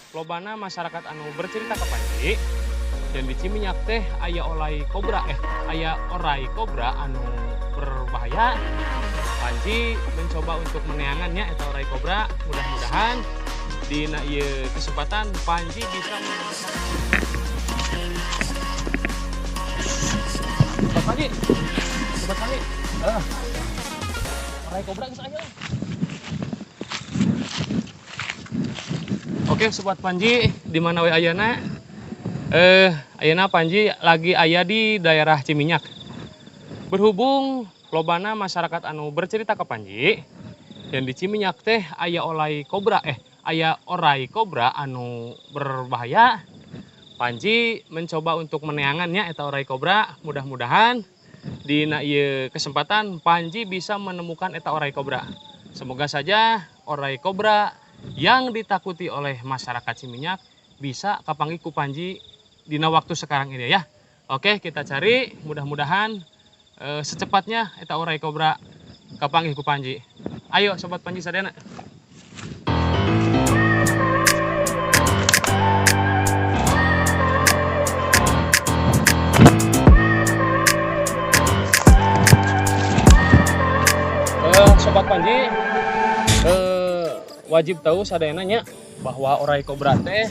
Lobana masyarakat anu bercerita ke Panji dan di Ciminyak teh aya olai kobra, aya orai kobra anu berbahaya. Panji mencoba untuk meneangannya eta orai kobra. Mudah-mudahan dina ieu kesempatan Panji bisa menemukan. Sobat Panji, Sobat Panji, orai kobra geus aya. Oke Sobat Panji, di mana we ayana? Ayana Panji lagi aya di daerah Ciminyak. Berhubung lobana masyarakat anu bercerita ke Panji, dan di Ciminyak teh aya olai kobra, aya orai kobra anu berbahaya. Panji mencoba untuk meneangannya eta orai kobra. Mudah-mudahan dina ieu kesempatan Panji bisa menemukan eta orai kobra. Semoga saja orai kobra yang ditakuti oleh masyarakat Ciminyak bisa kapanggih ku Panji dina waktu sekarang ini ya. Oke, kita cari, mudah-mudahan secepatnya eta orai kobra kapanggih ku Panji. Ayo Sobat Panji sadayana. Sobat Panji, wajib tahu sadayana nya bahwa orai kobra teh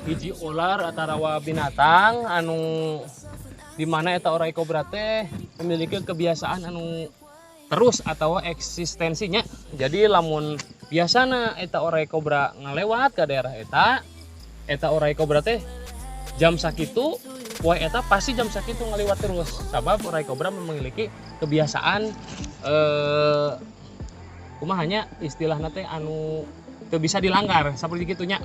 hiji ular atarawa binatang anu dimana eta orai kobra teh memiliki kebiasaan anu terus atau eksistensinya. Jadi lamun biasana eta orai kobra ngalewat ke daerah eta, eta orai kobra teh jam sakitu poe eta pasti jam sakitu ngalewat terus. Sabab orai kobra memiliki kebiasaan kumahanya istilahna teh anu teu bisa dilanggar seperti gitunya.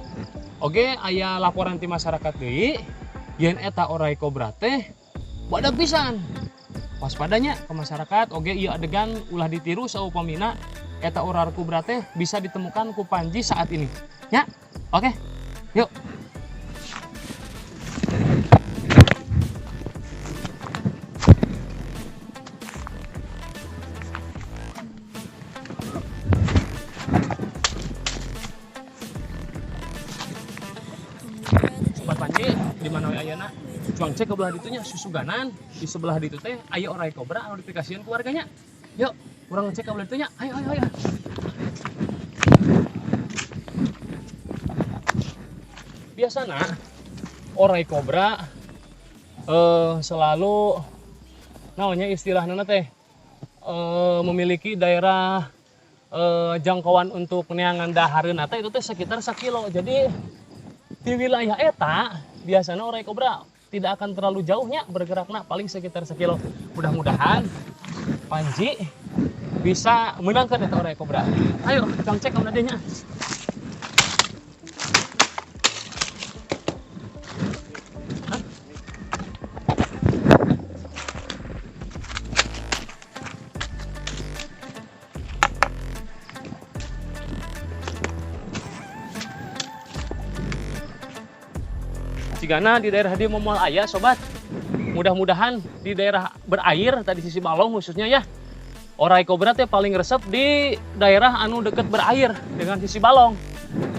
Oke, aya laporan ti masyarakat deui yen eta orai kobra teh badag pisan. Waspadanya ke masyarakat. Oke, ieu adegan ulah ditiru saupamina eta orai kobra teh bisa ditemukan ku Panji saat ini. Ya. Oke. Yuk. Sobat Panji, di mana we ayana? Cuang cek ke belah ditunya susuganan di sebelah ditu teh aya orai kobra anu dipikasieun ku warganya. Yuk, urang ngecek ke belah ditunya. Ayo, ayo, ayo. Biasana orai kobra selalu naonnya istilahna teh memiliki daerah jangkauan untuk neangan dahareuna teh itu teh sekitar sakilo. Jadi di wilayah eta biasanya orai kobra tidak akan terlalu jauhnya bergerakna, paling sekitar sekilo. Mudah-mudahan Panji bisa menangkan eta orai kobra. Ayo, kang cek kamu. Cigana di daerah di moal aya sobat. Mudah-mudahan di daerah berair tadi sisi balong khususnya ya. Orai kobra teh paling resep di daerah anu deket berair dengan sisi balong.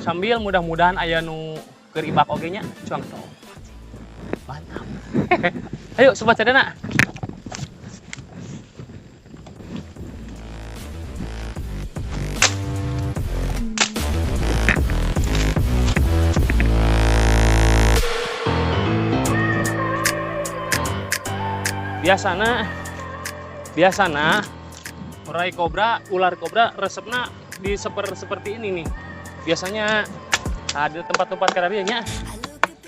Sambil mudah-mudahan aya nu keur ibak oge nya cuang tau. Mantap. Ayo sobat sadayana. Biasana orai kobra, ular kobra resepna di seperti ini nih. Biasanya ada tempat-tempat kararianya.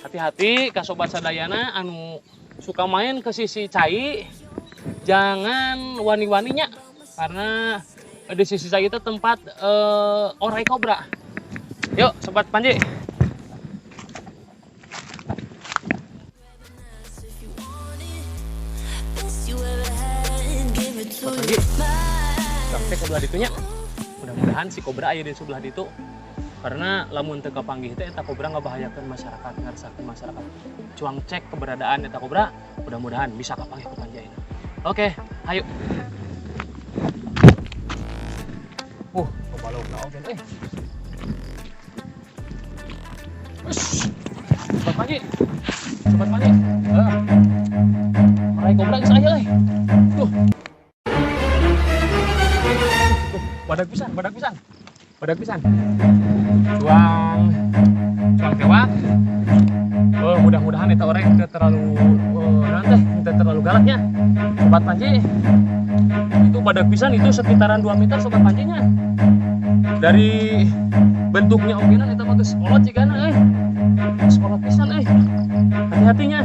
Hati-hati ka sobat sadayana anu suka main ke sisi cai, jangan wani-waninya karena di sisi cai itu tempat orai kobra. Yuk sobat Panji. Sobat Panji, sampai ke belah ditunya. Mudah-mudahan si kobra aya di sebelah ditu. Karena lamun teu kapanggih teh eta kobra ngabahayakeun masyarakat, ngaresakeun masyarakat. Cuang cek keberadaan eta kobra, mudah-mudahan bisa kapanggih ku Panji ayeuna. Oke, ayo. Kobalokna oge euy. Ush. Sobat Panji. Sobat Panji. Heeh. Oray kobra geus aya euy. Tuh. Tuh, badag pisan, badag pisan. Badag pisan. Cuang. Cuang tewak. Oh, mudah-mudahan eta oray teu terlalu naon teh, teu terlalu galaknya. Sobat Panji. Itu badag pisan, itu sekitaran 2 meter Sobat Panjinya. Dari bentuknya ogenan eta mah geus kolot cigana euy. Geus kolot pisan euy. Hati-hatinya.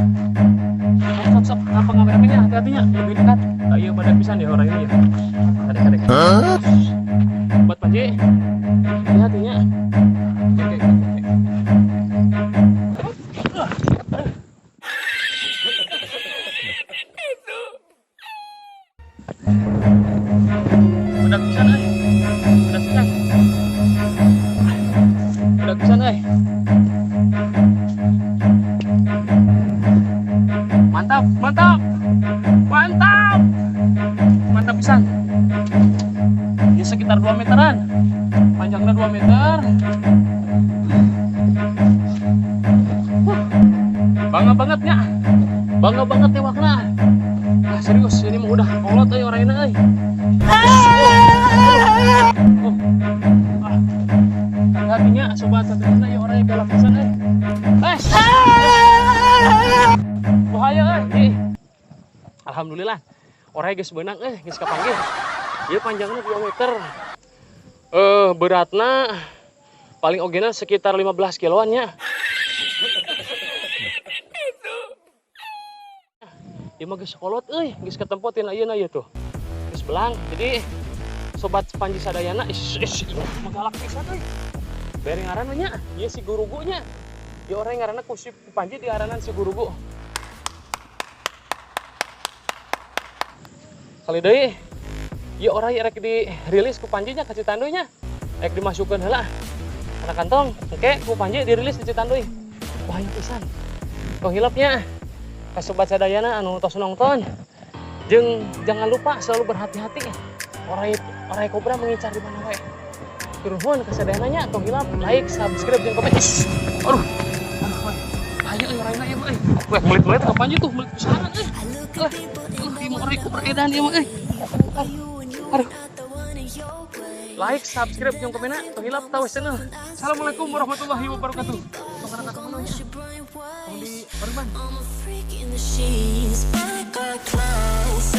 Sok sok sok apa ngameramennya, hati-hatinya lebih dekat. Tah ieu badag pisan ya orang ini ya. Kadek kadek. Sobat Panji. Hati-hatinya. Oke, oke, oke, oke. Badag pisan euy. Badag pisan. Badag pisan euy. Mantap, mantap. Mantap. Mantap pisan. Ini sekitar 2 meteran. Panjangnya 2 meter. Bangga banget nya. Bangga banget tewakna. Ah, serius ini mah udah kolot euy orangna euy. Oh. Ah. Hati-hatinya sobat satunya ieu orangnya galak pisan euy. Eh. Bahaya euy. Ih. Alhamdulillah. Orangnya geus beunang euy, geus kapanggih. Ieu panjangnya 2 meter. Beratna paling ogena sekitar 15 kiloan nya. Ieu mah geus kolot euy, geus ketempo tina ieu na ieu tuh. Geus belang. Jadi sobat Panji sadayana, is is ieu mah galak pisan euy. Bere ngaran we nya, ieu si gurugu nya. Ieu orang ngaranna ku si Panji diaranan si gurugu. Kali deui ieu orang rek dirilis ku Panji nya ka Citanduy nya. Rek dimasukkeun heula kana kantong, engke ku Panji dirilis di Citanduy. Bahaya pisan. Tong hilap nya. Ka sobat sadayana anu tos nonton. Jeung jangan lupa selalu berhati-hati. Oray kobra mengincar di mana wae. Nuhun ka sadayana nya, tong hilap like, subscribe jeung komen. Aduh. Aduh, bahaya euy orayna ieu mah euy. Weh, melit-melit ka Panji tuh, melit pisanan euy. Lah, ieu mah oray kobra edan ieu mah euy. Aduh. Like, subscribe jeung komenna, tong hilap tahu channel. Assalamualaikum warahmatullahi wabarakatuh. Tong kana ka nya. Tong di Parban. I'm a freak in the sheets, black eye clothes.